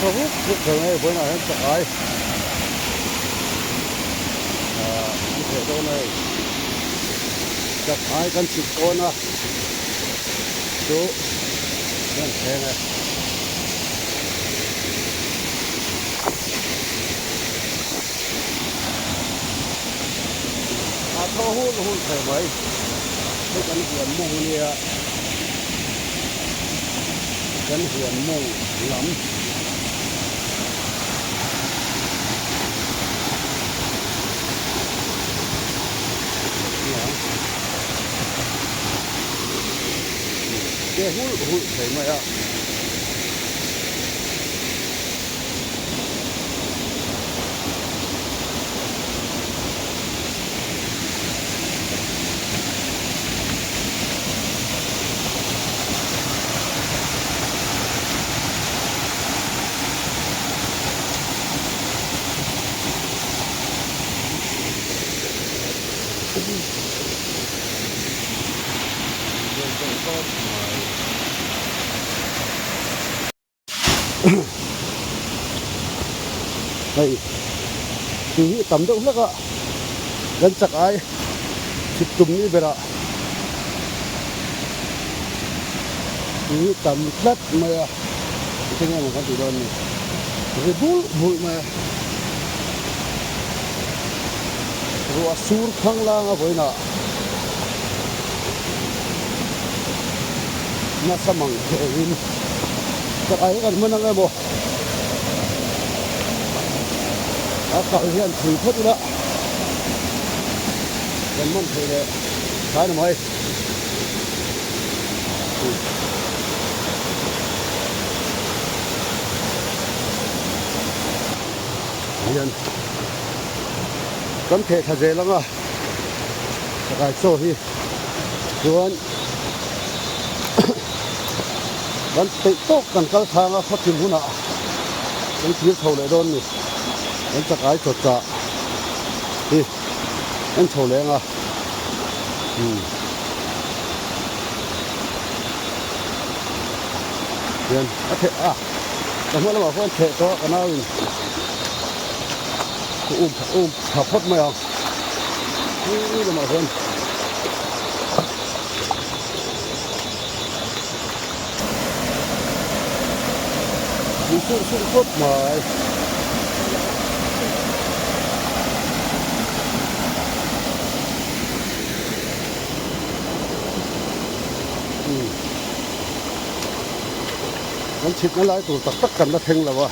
thaw rup rup thei mai a, vawiinah hian chak ai ah an theh dawn a hei, chak ai kan chhit dawn a chu kan thleng e. A thaw hul hul thei mai, hei kan huan mawng a nia. Kan huan mawng lam. Ke hulh hulh thei mai a. Hei tui hi tam deuh hlek a kan chak ai chhip tum ni berah tui hi tam tlat mai a engtin nge maw kan tih dawn ni ri bulh bulh mai a ruah sur khang langa vawiinah nasa mang theihin chak ai hi kan hman ang emaw a kal hian thui phawt ila kan man theih leh thlai na mai. Hian kan theh thla zel ang a chakai chaw hi chuan kan peih tawk kan kal thlang a khawthim hunah kan thir chho leh dawn ni kan chakai chaw chah hi en chho leh ang a umm hian a theh a ka hma lamah khuan theh tawh a ka nauin ka um um tha phawt mai ang he lamah hian. Tui surh surh khawp mai. Kan chhitna lai tur tak tak kan la thleng lo a.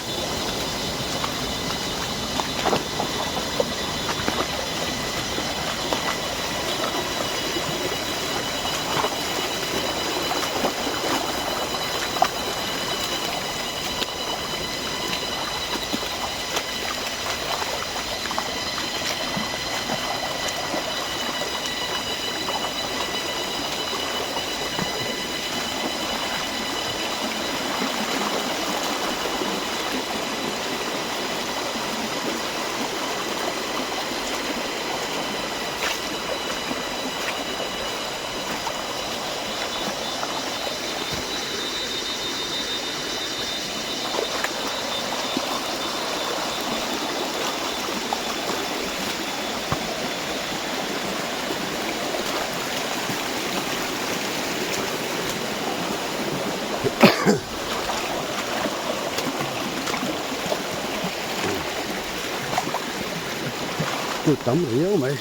Tui tam riau mai.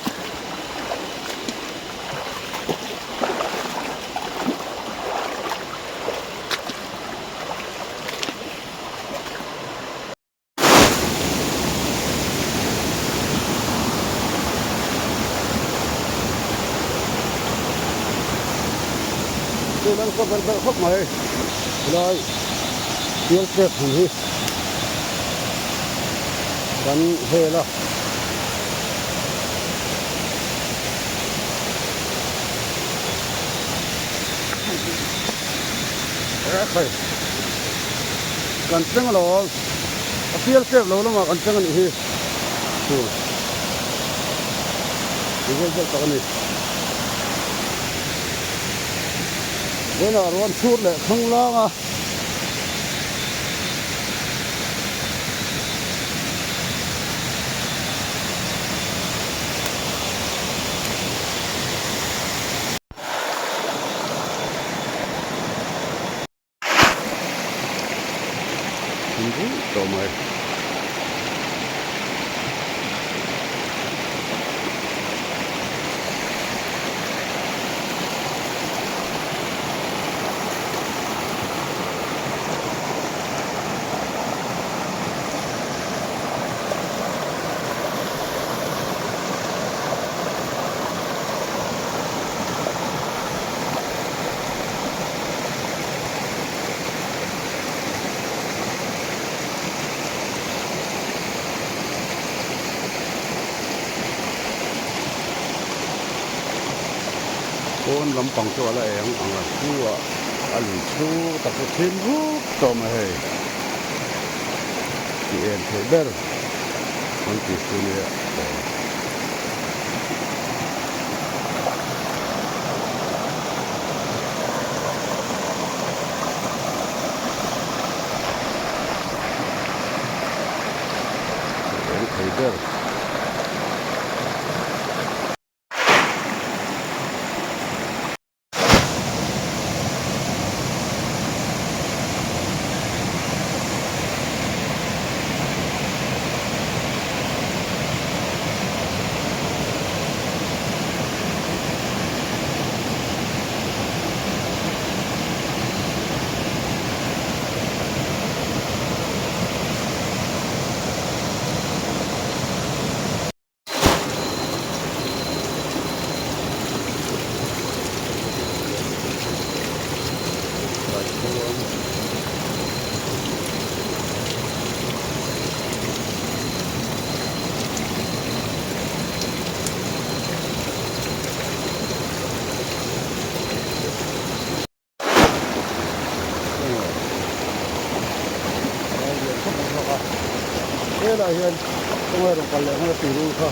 Tui lan khawp ber ber khawp mai helai pial tlek hmun hi kan hel a. Kan thleng alawm a fial tep lo lamah kan thleng a nih hi tur ti vel vel tak a ni vawiinah ruan chhur leh thlang lang a. Thim ruih tawh mai. Pawn lampang chu a la eng ang a hnuah a lui chhung tak chu thim rup tawh mai hei tih en theih ber an tih chu nia. Eng thei ber. Helai hian kawng a rawn kal leh nghal a tih rul kha.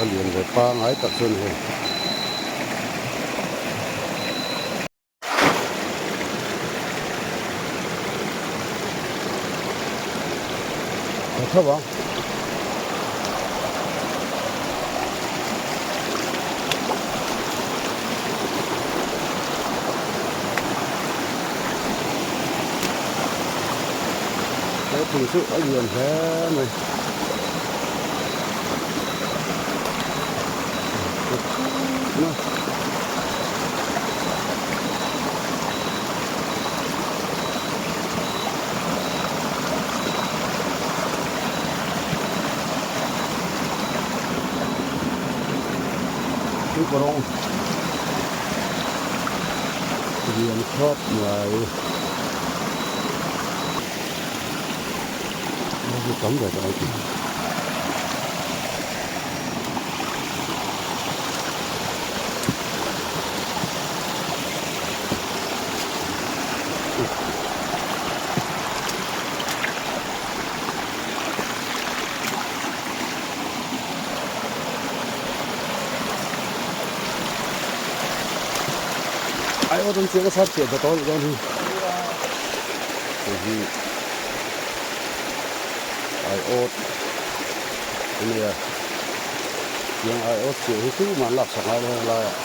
A lian ve pangai tak chu a ni hei. Ka tho ang. He thing chu a lian hle mai. Kawrawng lian khawp mai tam ve tawh ang. Ai aw dawn chiang a sar chiah tawh dawn hi. Hei hi ai awt a nia. Tiang ai awt chiah hi chu man lak sak ngai lo heng laiah.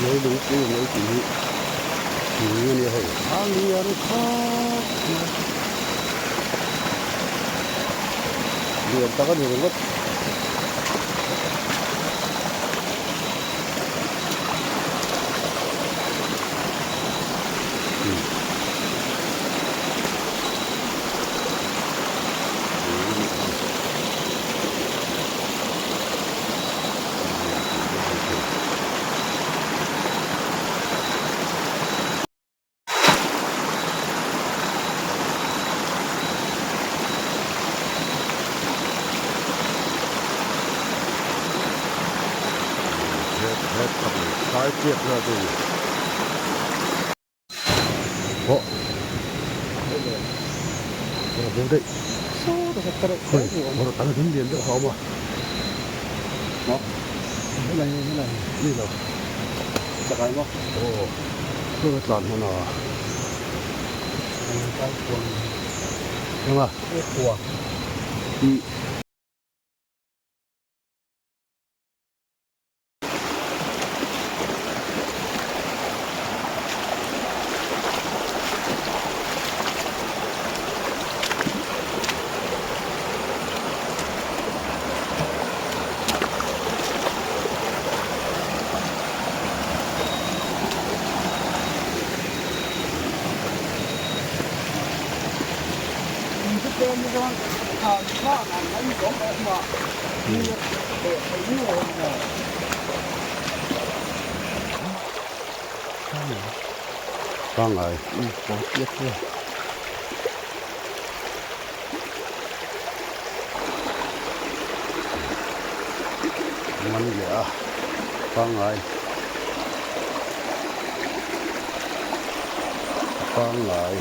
Leilungpui mai tih hi thing a nia hei a lian khawp mai lian tak a ni ringawt. chiat zat a ni. Aw Bawrh bo daih Khawi bawrh dang ding lian deuh a awm a Maw Helai helai ni lo Chakai maw Aw Hei a tlan hman a Eng a Ih. Pangai. Man leh a pangai. Pangai.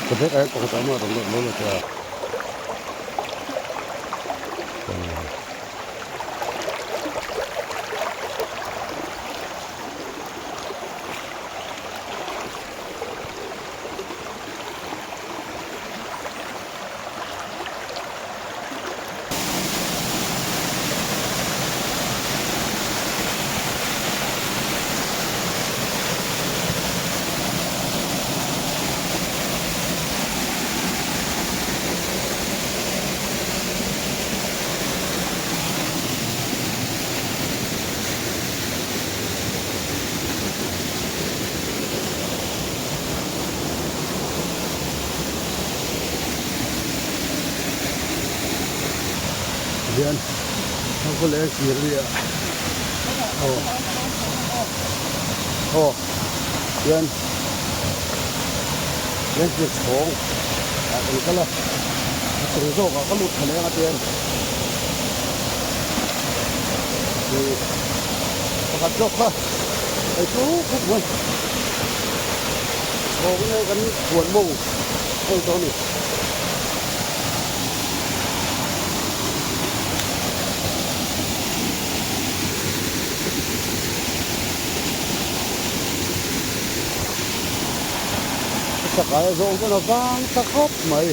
Ka bag ah hian pakhat a awm a rawn lo la teh a. Hian thangkhaw leh kir a nia aw aw hian lengkir chhawng ah kan kal a a chung zawk ah ka lut thla leng a tian ih pakhat zawk kha hei chu khawp mai chhawng in hei kan huan mawng a ni tawh a ni. Chakai a zawng chuan a vang ta khawp mai.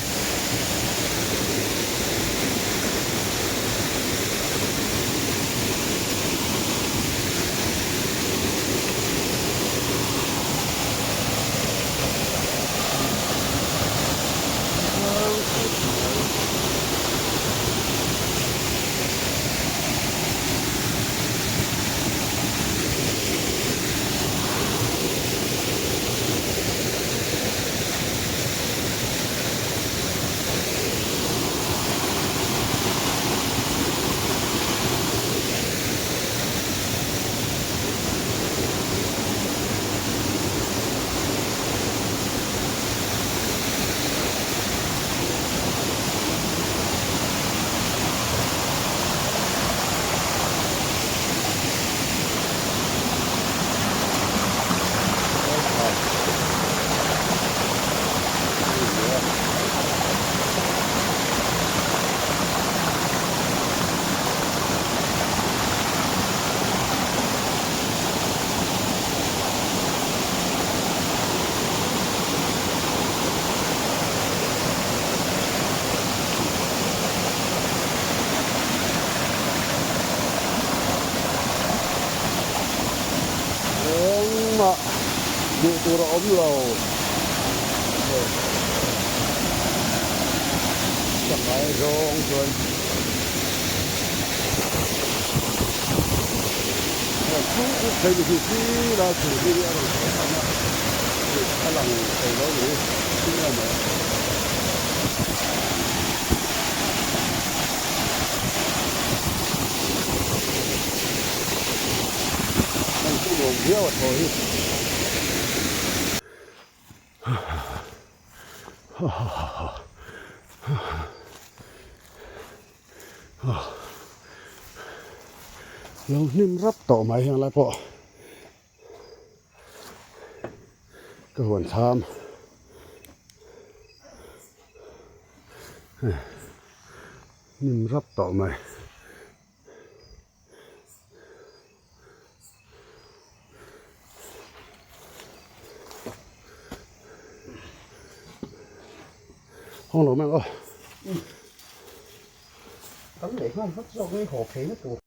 Engmah hmuh tur a awm lo. Chakai zawng chuan heng chu phei ni hi khi lai thing hi a rawn chho tan a, a lang thei lo ni thim em mai. Heng chu nuam viau a thaw hi. Lo hnim rap tawh mai heng lai pawh ka huan thlam hnim rap tawh mai. Hawng lo mai ang aw. Kan leh nghal vat zawk nge haw phei na tur.